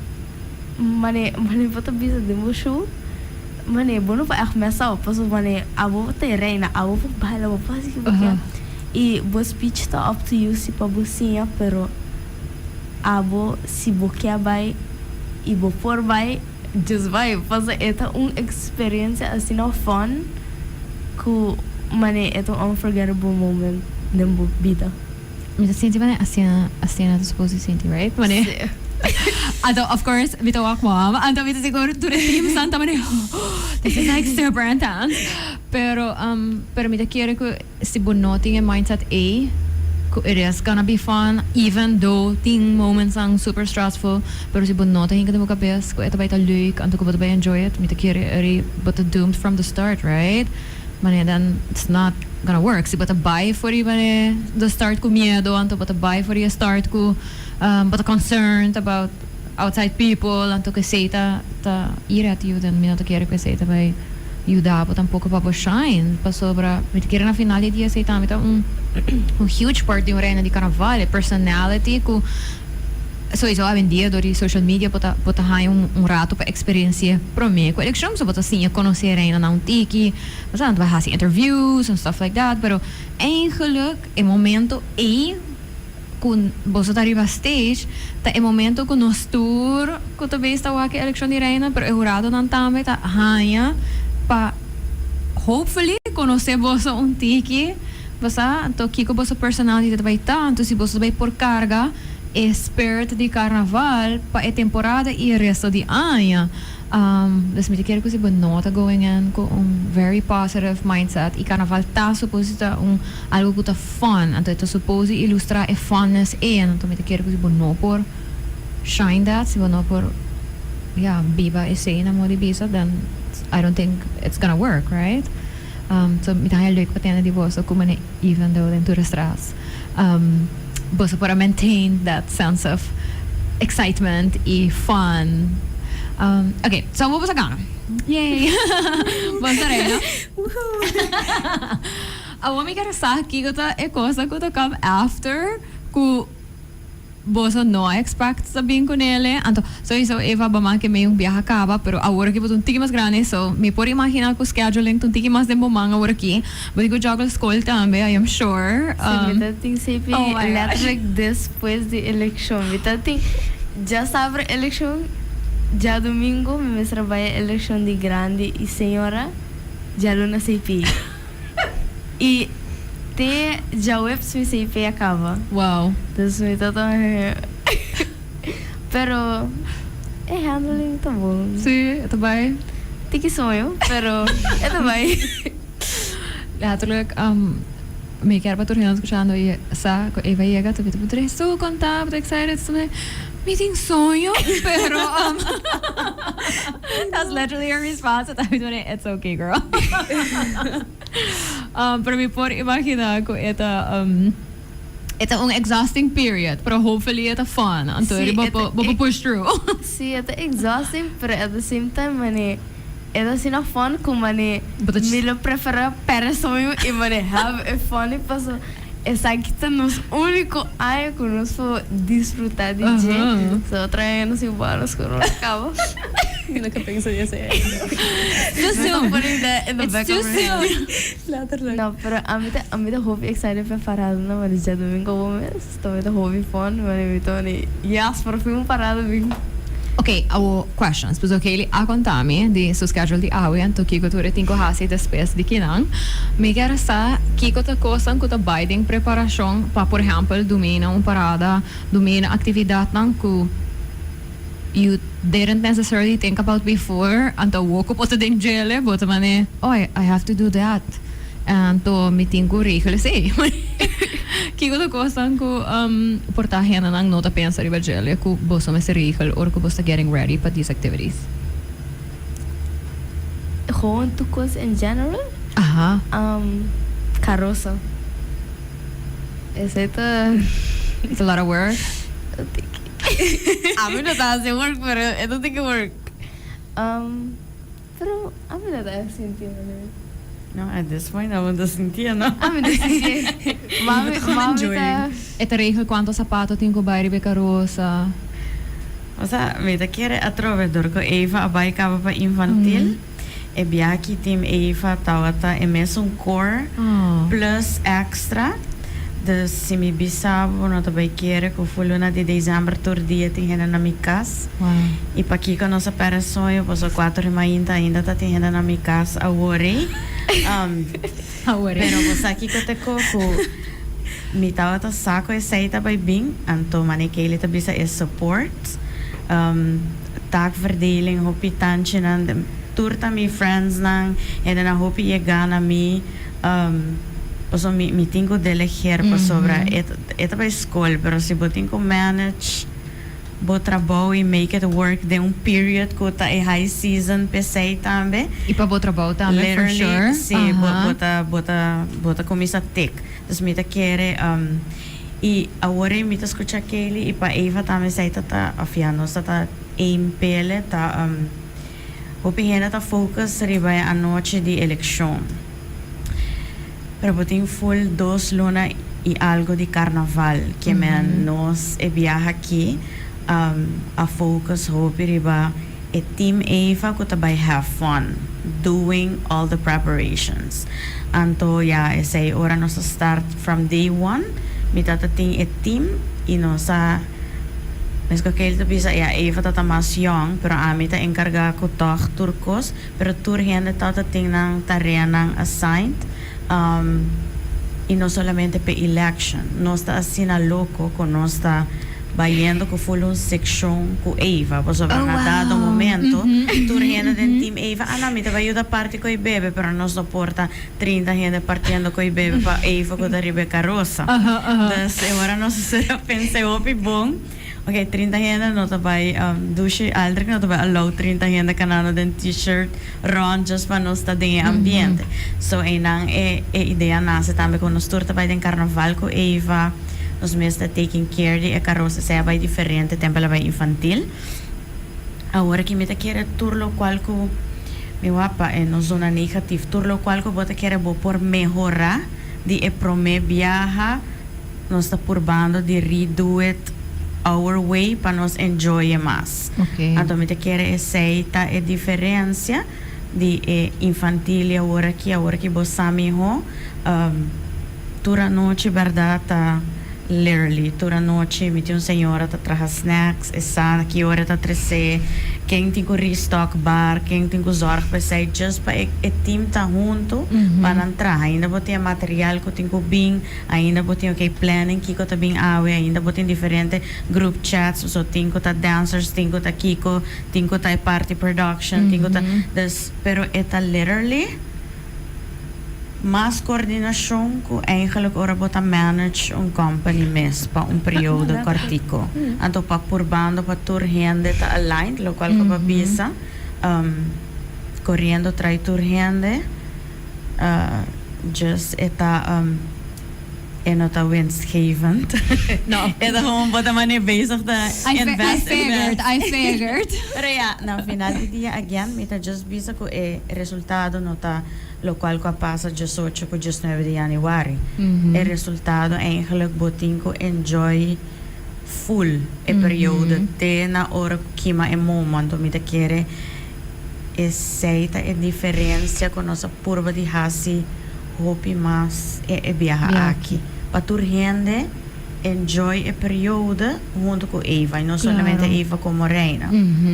Mane mane bo ta bisa den bo show mane bo no por echt mess up pasobra mane abo ta e reina abo por baila bo por hasi ke bo kier y bo speech ta up to you si pa bo siña pero abo si bo kier bai y bo por bai just bai pasobra e ta un experiencia asina fun ku mane e ta un unforgettable moment den bo bida. Mi ta sinti manera asina asina ta supposed di sinti, right? Manera Sí. Anto of course mi ta wak mom, anto mi ta sigur tur e team san ta manera this is like super intense. Pero um pero mi ta kere ku si bo no tin e mindset ei ku it is gonna be fun even though tin moments nan super stressful, pero si bo no ta hinka den bo kabes ku e ta bai ta leuk anto ku bo ta bai enjoy it, mi ta kere eri bo ta doomed from the start, right? Manera dan it's not gonna work. Si bo ta bai for di manera the start ku miedo anto bo ta bai for di e start ku bo ta concerned about outside people anto ku esei ta ta ir at you then mi no ta kere ku esei ta bai yuda bo tampoco pa bo shine pasobra mi ta kere na final di dia esei tambe ta un un huge part di un reina di carnaval e personality ku Sowieso awendia dor di social media bo ta bo ta haña un un rato pa experiencia prome cu eleccion so bo ta siña conoce reinanan un tiki bo sa nan ta bai haci interviews and stuff like that pero eigenlijk e momento ey cu boso ta riba stage ta e momento cu nos tur cu ta bezig ta wak e eleccion di reina pero e huradonan tambe ta haña pa hopefully conoce boso un tiki bo sa anto kico boso personality ta bai ta anto si boso ta bai por carga e spirit di carnaval pa e temporada y e resto di aña. Dus mi ta kere cu si bo no ta going in cu un very positive mindset y carnaval ta supose ta un algo cu ta fun, anto e ta supose ilustra e funness ey, anto mi ta kere cu si bo no por shine that, si bo no por ya biba esey na modo di bisa then I don't think it's gonna work, right? So mi ta haña leuk pa tende di boso cu mane even though den tur e stress boso por a maintain that sense of excitement y fun. Ok, so awor boso a gana. Yay! Bon tarea, no? Awor mi kier sa kico ta e cosa cu ta come after cu Boso no a expect ta bin cu nele, anto soiso Eva bo man ke mei un biaha caba, pero awor aki bo ta un tiki mas grandi, so mi por imagina cu scheduling ta un tiki mas den bo man awor aki, bo tin cu juggle school tambe, I am sure. Si, mi ta tin CP Oh my gosh. letterlijk despues di eleccion, mi ta tin djasabra eleccion, djadomingo mi mester a bai e eleccion di grandi y señora djaluna CP. Y te djaweps mi CP a caba. Wow. Dus mi ta ta Pero e handling ta bon. Sí, e ta bai. Tiki soño, pero e ta bai. Letterlijk, mi kier pa tur hende scuchando y sa cu Eva yega, ta bita, Su, conta, bo ta excited? Mi tin soño, pero. That's literally her response. It's okay, girl. Pero mi por imagina cu e ta e ta un exhausting period, pero hopefully e ta fun. Anto Si, bo e ta- bo push through. Si, e ta exhausting, pero at the same time, mane, e ta asina fun cu mane, But it's- mi lo prefera perde soño y mane have a funny paso. Esaki ta nos unico aña cu nos por disfruta di dje. So otro aña nos igual nos cu no caba. Mi no ke pensa di esei. Too soon. Putting that in the It's back too of my head. soon. Letterlijk. No, pero ami ta hopi excited pa parada na mane djadomingo awor mes. Ta mi ta hopi fun, mane mi ta mane yes, por fin un parada bin. Ok, awo questions. Pasobra Kaylee a conta mi di su schedule di awe, anto kico tur e tin cu haci despues di kinan. Mi kier sa kico ta cosnan cu ta bay den preparacion pa, por ehempel, dumina un parada, dumina actividadnan cu you didn't necessarily think about before, anto awo cu bo ta den djele, bo ta mane, oh, I have to do that. Anto mi tin cu regel esey. Kico ta cosnan cu por ta hendenan no ta pensa riba djele cu boso mester regel ora cu bo ta getting ready pa these activities? Gewoon tur cos in general. Carosa. Esey ta. It's a lot of work. Ami no ta haci work, pero e ta tin ki work. Pero ami no ta sinti manera. No, at this point abo no ta sintié, no? Ami no sintié. Mami, mami ta. E ta regel cuanto zapato tin cu bay riba e carosa. Osea, mi ta kere atrobe dor cu Eva a bay caba pa infantil. E biaha team Eva tawata e mesun core plus extra. Dus si mi bisa bo no ta bay kere cu fu luna di december tur dia tin hende na mi cas. Y pakico nos a perde soño pasobra cuatro di mainta ainda ta tin hende na mi cas awor ey. Pero bo sa kico ta cu cu mi tawata sa cu esey ta bay bin anto mane Kaylee ta bisa e support, taakverdeling, hopi tanchinan tur ta mi friendsnan hendenan hopi yega na mi. Pasobra mi mi tin ku delegeer pasobra e e ta bai skol pero si bo tin ku manage bo trabou i make it work den un period ku ta e high season p'esei tambe. I pa bo trabou tambe for Literally sure. si bo bo ta bo ta bo ta kuminsá tik. Dus mi ta kere i awor ei mi ta skucha Kaylee i pa Eva tambe esei ta ta òf ya nos ta ta aim p'ele ta. Hopi hende ta focus riba e anochi di eleccion. Pero bo tin full dos luna y algo di carnaval ke men nos e biaha aki a focus hopi riba e team Eva cu ta bay have fun doing all the preparations. Anto ya esey ora nos a start from day one mi tata tin e team y nos a. Mesco cu el ta bisa, ya Eva ta ta mas yong, pero ami ta encarga cu tog tur cos, pero tur hende ta ta tin nan tareanan assigned, y no solamente p'e election. Nos ta asina loco cu nos ta bayendo cu full un seccion cu Eva, pasobra na dado momento tur hende den team Eva, ah no, mi ta bay yuda parti cu e bebe, pero nos no por ta 30 hende partiendo cu e bebe pa Eva cu ta riba e carosa. Dus e ora nos a pensa e hopi bon. Ok, 30 hende no ta bay dushi Aldrich no ta bay allow 30 hende canando den t-shirt rond just pa nos ta den e ambiente. So eynan e e idea nace tambe cu nos tur ta bay den carnaval cu Eva. Nos mes ta taking care di e carosa esey a bay diferente tempo el a bay infantil. Awor aki mi ta kere tur locual cu mi wak pa e no zona negatief, tur locual cu bo ta kere bo por mehora di e prome biaha, nos ta purbando di redo it our way pa nos enjoy e mas. Anto mi ta kere esey ta e diferencia di e infantil y awor aki, awor aki bo sa miho. Tur anochi berdad ta literally tur anochi mi tin un señora ta traha snacks e sa na ki ora e ta trece ken tin cu restock bar ken tin cu zorg pa esey just pa e e team ta hunto pa nan traha ainda bo tin e material cu tin cu bin ainda bo tin ok planning kico ta bin awe ainda bo tin diferente group chats so tin cu ta dancers tin cu ta kico tin cu ta e party production tin cu ta dus pero e ta literally. Mas coordinacion cu eigenlijk ora bo ta manage un company mes pa un periodo cortico. Anto pa purbando pa tur hende ta aligned, locual cu bo bisa, coriendo tras tur hende, just e ta e no ta winstgevend. No. E ta gewoon bo ta mane bezig ta invest, I figured, I figured. Pero ja, na final di dia again mi ta just bisa cu e resultado no ta locual cu a pasa 18 cu 19 di januari. E resultado eigenlijk bo tin cu enjoy full e periodo te na ora cu kima e momo. Mi ta kere esey ta e diferencia cu nos a purba di hasi hopi mas e biaha aki. Pa tur hende enjoy e periodo hunto cu Eva y no solamente Eva como reina.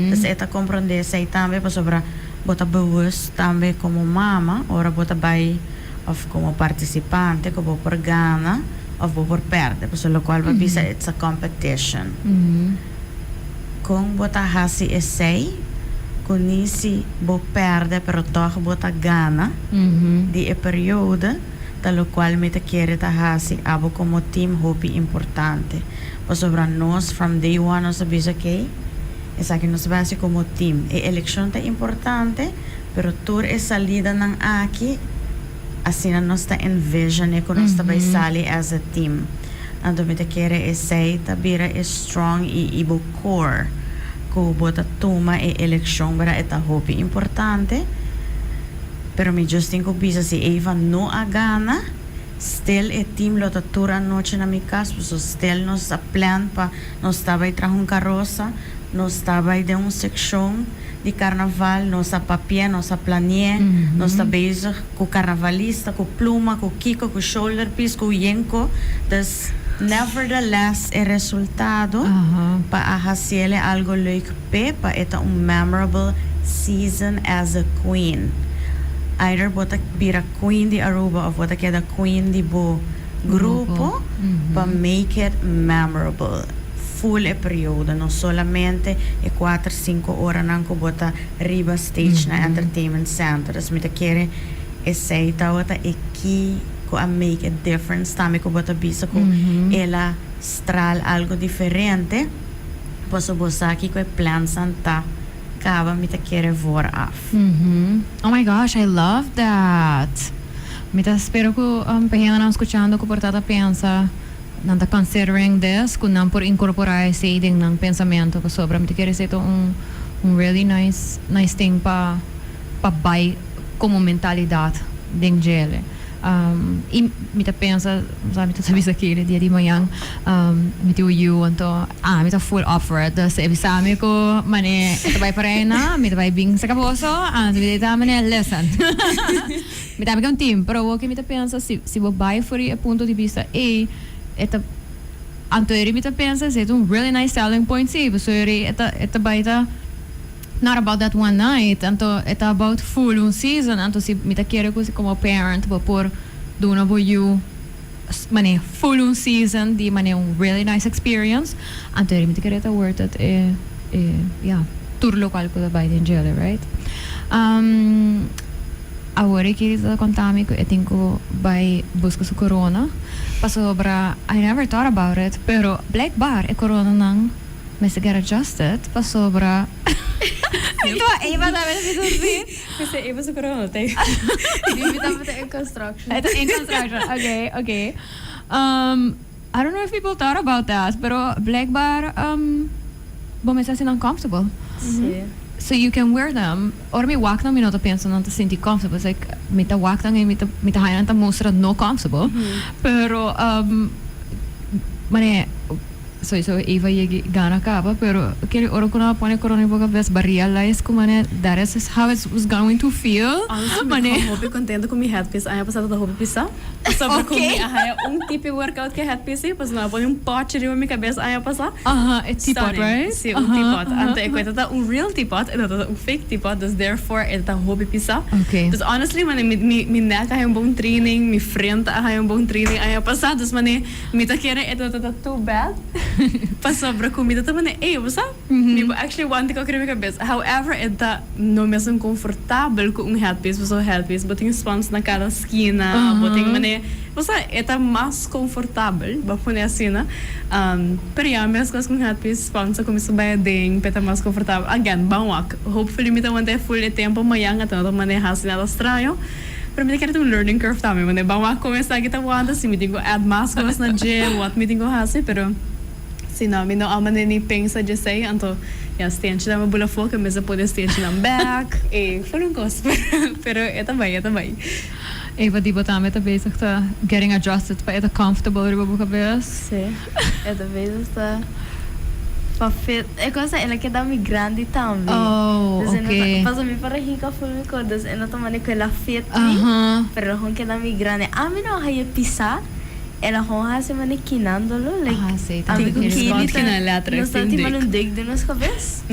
Dus e ta comprende esey tambe pasobra bo ta bewust tambe como mama ora bo ta bay of como participante cu bo por gana of bo por perde. Pasobra locual bo bisa it's a competition. Con bo ta hasi esey cu ni si bo perde pero toch bo ta gana di e periodo ta locual mi ta kere ta hasi abo como team hopi importante. Pasobra nos from day one nos a bisa, "Okay, esaki nos ta hasi como team." E eleccion ta importante, pero tur e salidanan aki asina nos ta envision cu nos ta bay sali as a team. Anto mi ta kere esey ta bira e strong y bo core cu bo ta tuma e eleccion, bera e ta hopi importante. Pero mi just tin cu bisa, si Eva no a gana, still e team lo ta tur anochi na mi cas, so still nos a plan pa nos ta bay traha un carosa, nos ta bay den un seccion di carnaval, nos a papia, nos a planea, nos ta bezig cu carnavalista, cu pluma, cu kiko, cu shoulder piece, cu yenco. Dus nevertheless e resultado pa a haciele algo leuk pe, pa e ta un memorable season as a queen. Either bo ta bira queen di Aruba of bo ta keda queen di bo grupo, pa make it memorable. Full e periodo, no solamente e 4, 5 oranan cu bo ta riba stage na Entertainment Center. Dus mi ta kere esey tawata e key cu a make a difference tambe cu bo ta bisa cu el a straal algo diferente. Paso bo sa cu e plans ta caba, mi ta kere vooraf. Oh my gosh, I love that. Mi ta spera cu pa hendenan scuchando cu por ta ta pensa, nan ta considering this, cu nan por incorpora esey den nan pensamento pasobra mi ta kere esey ta un really nice thing pa bay como mentalidad den djele. Y mi ta pensa, sa mi ta bisa aki e dia di mañan, mi tin un yiu, anto ah mi ta full up for it. Dus e bisa mi cu mane e ta bay pa reina, mi ta bay bin saca boso, anto mi ta mane listen. Mi ta un team, pero awor cu mi ta pensa si bo bay for di e punto di vista ey, e ta anto eri mi ta pensa esey ta un really nice selling point si, pasobra eri e ta bay ta not about that one night, anto e ta about full un season. Anto si mi ta kere cu si como parent bo por duna bo yiu mane full un season di mane un really nice experience, anto eri mi ta kere ta worth it e, yeah, tur locual cu ta bay den djele, right? Awor aki ta conta mi cu e tin cu bay busca su corona pasobra I never thought about it, pero blijkbaar e corona nan mester get adjusted pasobra Anto Eva tambe ta bisa si. Kasi Eva su corona te. Di mi in construction. It's in construction. Okay. I don't know if people thought about that, pero blijkbaar bo mester asina uncomfortable. Si. So you can wear them. Ora mi wak nan, mi no ta pensa nan ta sinti comfortable. It's like mi ta wak nan y mi ta haya nan ta mustra no comfortable. Pero mane sowieso Eva yegi gana caba, pero kere ora cu nan pone corona riba cabes, bo realize cu mane that is how it was going to feel. Honestly, mi Mane ta hopi contento cu mi headpiece. Aña pasa ta hopi pisa. Pasobra cu mi a haya un tipo workout cu headpiece, pas nan a pone un potje riba mi cabes aña pasa. E teapot, Stunning. Right? Si, un teapot. Anto e cuenta ta un real teapot, e no ta un fake teapot, dus therefore e ta hopi pisa. Dus honestly, mane mi nek a haya un bon training, mi frente a haya un bon training aña pasa, dus mane mi ta kere e ta too bad. Pasobra ku mi ta ta manera, ey, bo sa? Mi por actually wanta ku riba mi kabes. However, e ta no mesun komfortabel ku un headpiece, pasobra headpiece bo tin spons na kada skina, bo tin manera, bo sa, e ta mas komfortabel, bo a pone asina. Pero ya, meskos ku un headpiece, spons a kuminsá bai aden pa e ta mas komfortabel. Again, ban wak. Hopefully mi ta wanta e full e tempu mañan, ata no ta maneha asina nada straño. Pero mi ta kere ta un learning curve tambe, manera ban wak kon esaki ta wanta, si mi tin ku add mas kos na dje, wat mi tin ku hasi, pero. Si no, mi no a manda ni pensa djesei, anto ya stenchi nan a bula afó, ke mester pone stenchi nan bek, e for un kos, pero e ta bai, e ta bai. Eva di bo tambe ta bezig ta getting adjusted pa e ta comfortable riba bo kabes? Si, e ta bezig ta pa fit, e kos ta el a keda mi grandi tambe, Oh, dus e no ta, oke. pasobra mi por a hinka ful mi kos, dus e no ta manda ku el a fit mi, pero el a gewoon keda mi grandi, ami no a haña pisá. El a gewoon hasi mane kinándolo, like, Ah, sí, ta ami ku tin Kaylee Spot ta, kina letterlijk, nos ta tin tin dik. mane un dik den nos kabes.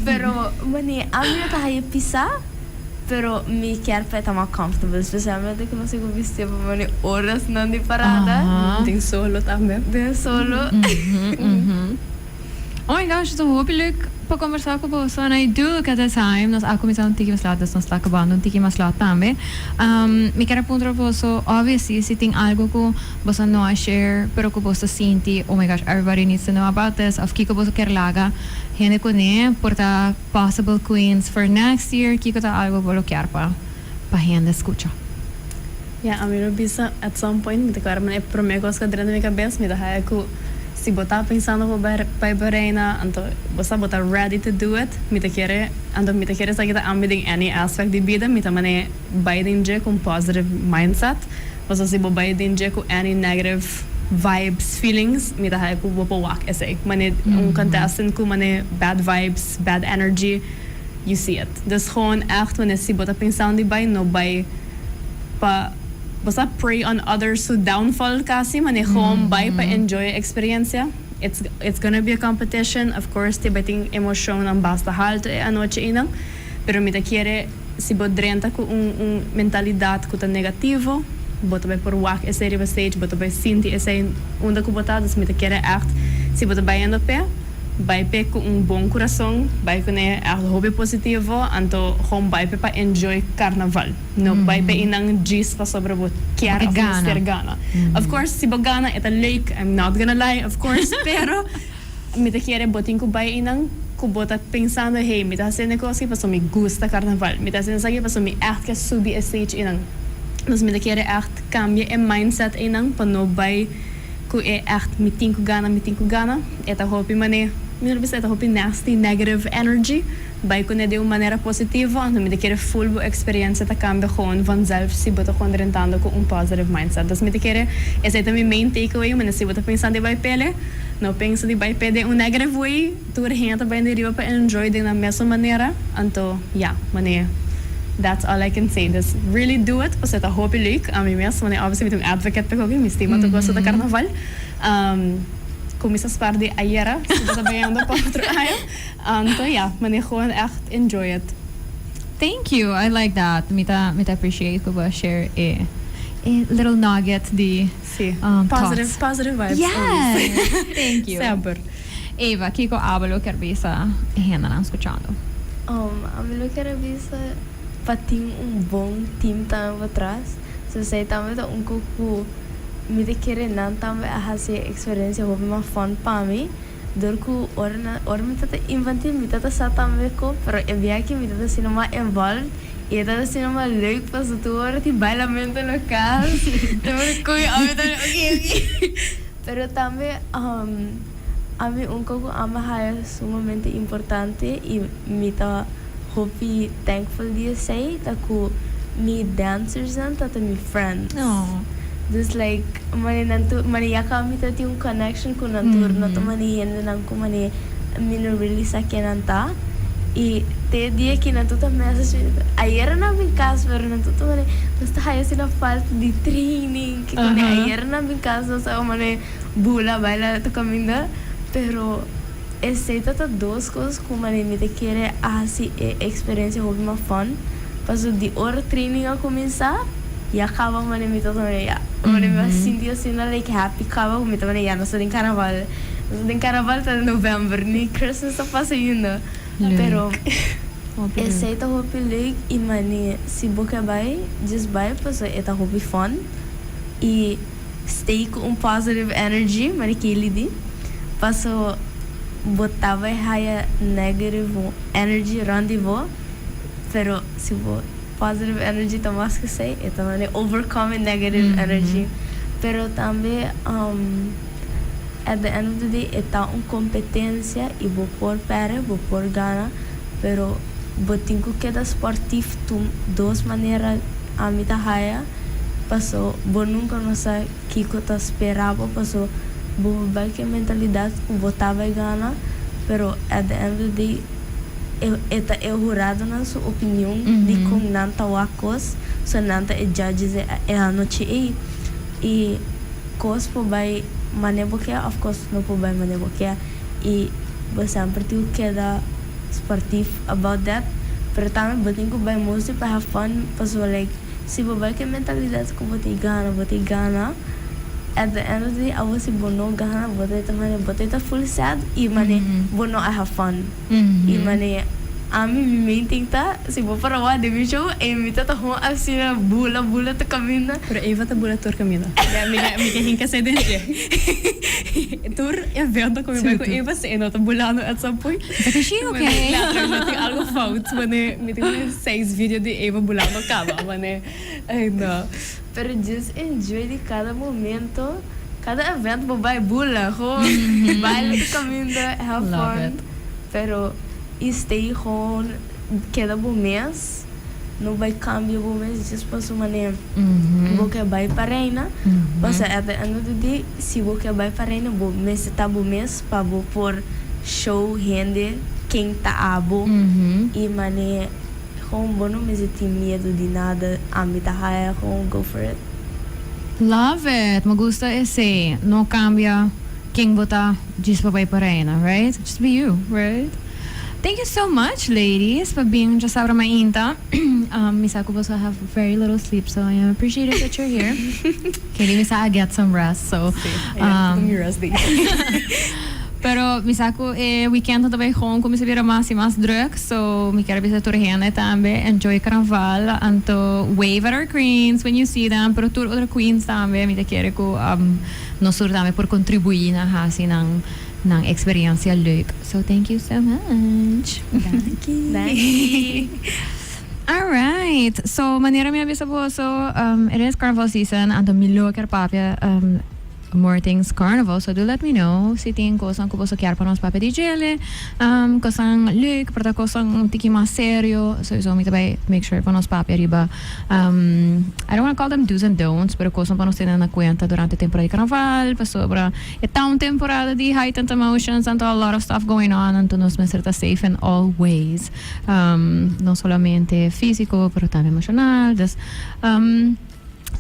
Pero mane ami no ta haya pisá, pero mi kier pa e ta mas comfortable, specialmente ku nos tin ku bisti pa mane orasnan di parada. Den solo tambe. Den solo. Oh my gosh, ta hopi leuk pa conversa cu boso and I do look at the time. Nos a cuminsa un tiki mas laat, dus nos ta acabando un tiki mas laat tambe. Mi kier a puntra boso, obviously, si tin algo cu boso no a share, pero cu boso sinti, oh my gosh, everybody needs to know about this, of kico boso kier laga hende cune, por ta possible queens for next year, kico ta algo bo lo kier pa pa hende scucha? Ya, ami lo bisa at some point, mi ta kòrda e promé kos ku a drenta mi kabes, mi ta haya ku si bo ta pensando bo bai bai bo reina, anto bo sa bo ta ready to do it, mi ta kere, anto mi ta kere esaki ta ami den any aspect di bida, mi ta manera bai den dje ku un positive mindset, pasobra si bo bai den dje ku any negative vibes, feelings, mi ta haya ku bo por wak esei, manera un contestant ku manera bad vibes, bad energy, you see it. Dus gewoon echt wanneer si bo ta pensando di bai, no bai pa bo sa prey on others su downfall casi, manera gewoon bai pa enjoy e experiencia. It's it's gonna be a competition, of course te bai tin emocionnan basta halto e anochi einan, pero mi ta kere si bo drenta cu un un mentalidad cu ta negativo, bo ta bai por wak esey riba stage, bo ta bai sinti esey unda cu bo ta, dus mi ta kere echt si bo ta bayendo p'e. Bai p'e ku un bon kurason, bai kuné echt hopi positivo, anto gewoon bai p'e pa enjoy karnaval. No bai p'e einan djis pasobra bo kier of mester gana. Of course si bo gana e ta leuk, I'm not gonna lie of course, pero mi ta kere bo tin ku bai einan ku bo ta pensando hey mi ta hasiendo e kos aki pasobra mi gusta karnaval, mi ta hasiendo esaki pasobra mi echt ke subi e stage einan. Dus mi ta kere echt kambia e mindset einan pa no bai. Ku e ègt mi tin ku gana, mi tin ku gana. E ta hopi manera, mi no bisa e ta hopi nasty, negative energy. Bai kuné den un manera positivo, anto mi ta kere full bo experiencia ta kambia gewoon vanzelf si bo ta gewoon drentando ku un positive mindset. Dus mi ta kere esei ta mi main takeaway, manera si bo ta pensa di bai pele, no pensa di bai pe den un negative way, tur hende ta bai di riba pa enjoy den nan mesun manera, anto ya, manera that's all I can say. Dus really do it, pasobra ta hopi leuk, ami mes, manera obviously mi ta un advocate pa koki, mi stima tur kos ku ta karnaval. Kuminsa spar di ayera, si bo ta bayando pa otro aña, anto ya, manera gewoon echt enjoy it. Thank you, I like that. Mi ta mi ta appreciate ku bo a share e e little nugget di Sí, thoughts. positive, positive vibes always. Yes! Thank you. Semper. Eva, kiko abo lo kier bisa e hendenan skuchando? Ami lo kier a bisa pa tin un bon team tambe pa tras. So esei tambe ta un kos ku mi ta kere nan tambe a hasi e eksperensia hopi mas fun pa mi. Dor ku ora nan ora mi ta ta infantil mi ta ta sa tambe ko pero e bia aki mi ta ta asina mas involved i e ta ta asina mas leuk pasobra tur ora tin bailamento na kas tur ora koe ami ta oke oke pero tambe ami un kos ku ami haya sumamente importante i mi ta hopi thankful di esei ta ku mi dancersnan ta ta mi friends. Dus like mane nan tur mane ya caba mi ta tin un connection cu nan tur no ta mane hendenan cu mane mi no really sa ken nan ta y te e dia ki nan tur ta message mi ayera nan bin cas pero nan tur ta mane nos ta haya asina falta di training ki cune ayera nan bin cas nos a mane bula baila ta caminda pero esey ta ta dos cos cu mane mi ta kere a haci e experiencia hopi mas fun pasobra di ora training a cuminsa. Ya caba mane mi ta tuma ya mane mi a sinti asina like happy caba cu mi ta mane ya nos ta den carnaval nos ta den carnaval ta den november ni Christmas ta pasa ainda pero esey ta hopi leuk y mane si bo ke bay just bay pasobra e ta hopi fun y stay cu un positive energy mane Kaylee di paso bo ta bay haya negative energy rond di bo pero si bo Positive energy ta mas ku esei, e ta mane overcome e negative energy. Pero tambe at the end of the day e ta un competencia y bo por perde, bo por gana, pero bo tin ku keda sportief tu dos manera ami ta haya, paso bo nunca no sa kiko ta spera bo, paso bo por bai ku e mentalidad ku bo ta bai gana, pero at the end of the day. E ta e huradonan su opinion di kon nan ta wak kos, so nan ta e judges e anochi ei. I kos por bai mane bo ke of kos no por bai mane bo ke. I bo semper tin ku keda sportief about that, pero tambe bo tin ku bai mostly pa have fun pasobra like si bo bai ku e mentalidat ku bo tin gana bo tin gana at the end of the day abo si bo no gana bo ta ta mane bo ta ta full sad i mane bo no a have fun. I mane ami mi main thing ta si bo para wak den mi show e mi ta ta hon asina bula bula ta caminda. Pero Eva ta bula tur caminda. Mi mi ke hinca esei den dje. Tur evento cu mi bai cu Eva si e no ta bulando at some point. Is like, is she okay? Mane tin algo fout. Mane mi tin mane seis video di Eva bulando caba. Mane ay no. Pero just enjoy di cada momento. Cada evento bo bai bula gewoon baila tur caminda have fun pero y stay gewoon keda bo mes no bai cambia bo mes just paso manera bo ke bai pa reina pasobra at the end of the day si bo ke bai pa reina bo mester ta bo mes pa bo por show hende ken ta abo y manera gewoon bo no mester tin miedo di nada ami ta haya gewoon go for it. Love it! Me gusta esey. No cambia ken bo ta djis pa bay pa reina, right? Just be you, right? Thank you so much ladies pa bin djasabra mainta. Mi sa cu boso have very little sleep so I am appreciative that you're here. Kelly mi sa a get some rest so. Si, ayer ta mi rest day. Pero mi sa cu e weekend ta bay gewoon cuminsa bira mas y mas druk. So mi kier a bisa tur hende tambe enjoy carnaval anto wave at our queens when you see them pero tur otro queens tambe mi ta kere cu nos tur tambe por contribui na haci nan nan experiencia leuk so thank you so much. Danki. Alright so manera mi a bisa boso it is carnaval season anto mi lo kier papia More things carnival so do let me know si tin cosnan cu boso kier pa nos papia di djele cosnan leuk por ta cosnan un tiki mas serio soiso mi ta bay make sure pa nos papia riba I don't wanna call them do's and don'ts pero cosnan pa nos tene na cuenta durante temporada di carnaval pasobra e ta un temporada di heightened emotions anto a lot of stuff going on anto nos mester ta safe in all ways no solamente fisico pero tambe emocional dus.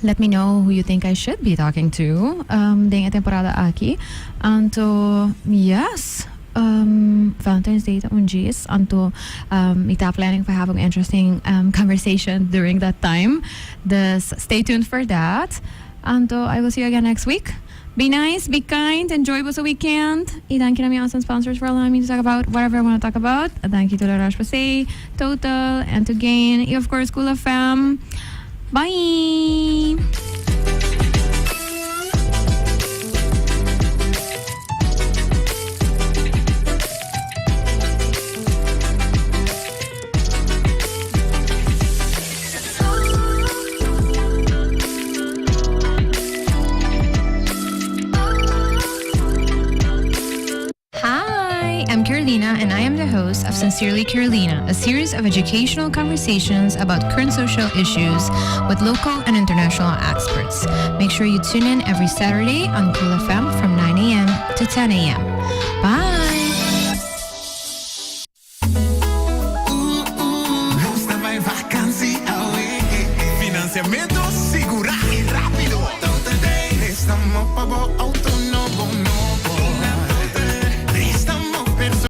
Let me know who you think I should be talking to den e temporada aki. Anto yes, Valentine's Day ta un djis, anto mi ta planning pa have un interesting conversation during that time. Dus stay tuned for that. Anto I will see you again next week. Be nice, be kind, enjoy boso weekend. Y danki na mi awesome sponsors for allowing me to talk about whatever I wanna talk about. Danki to La Roche-Posay, Total, and to Gain, y of course Cool FM. Bye! Hi, I'm Carolina, and I am the host of Sincerely Carolina, a series of educational conversations about current social issues with local and international experts. Make sure you tune in every Saturday on Cool FM from 9 a.m. to 10 a.m. Bye!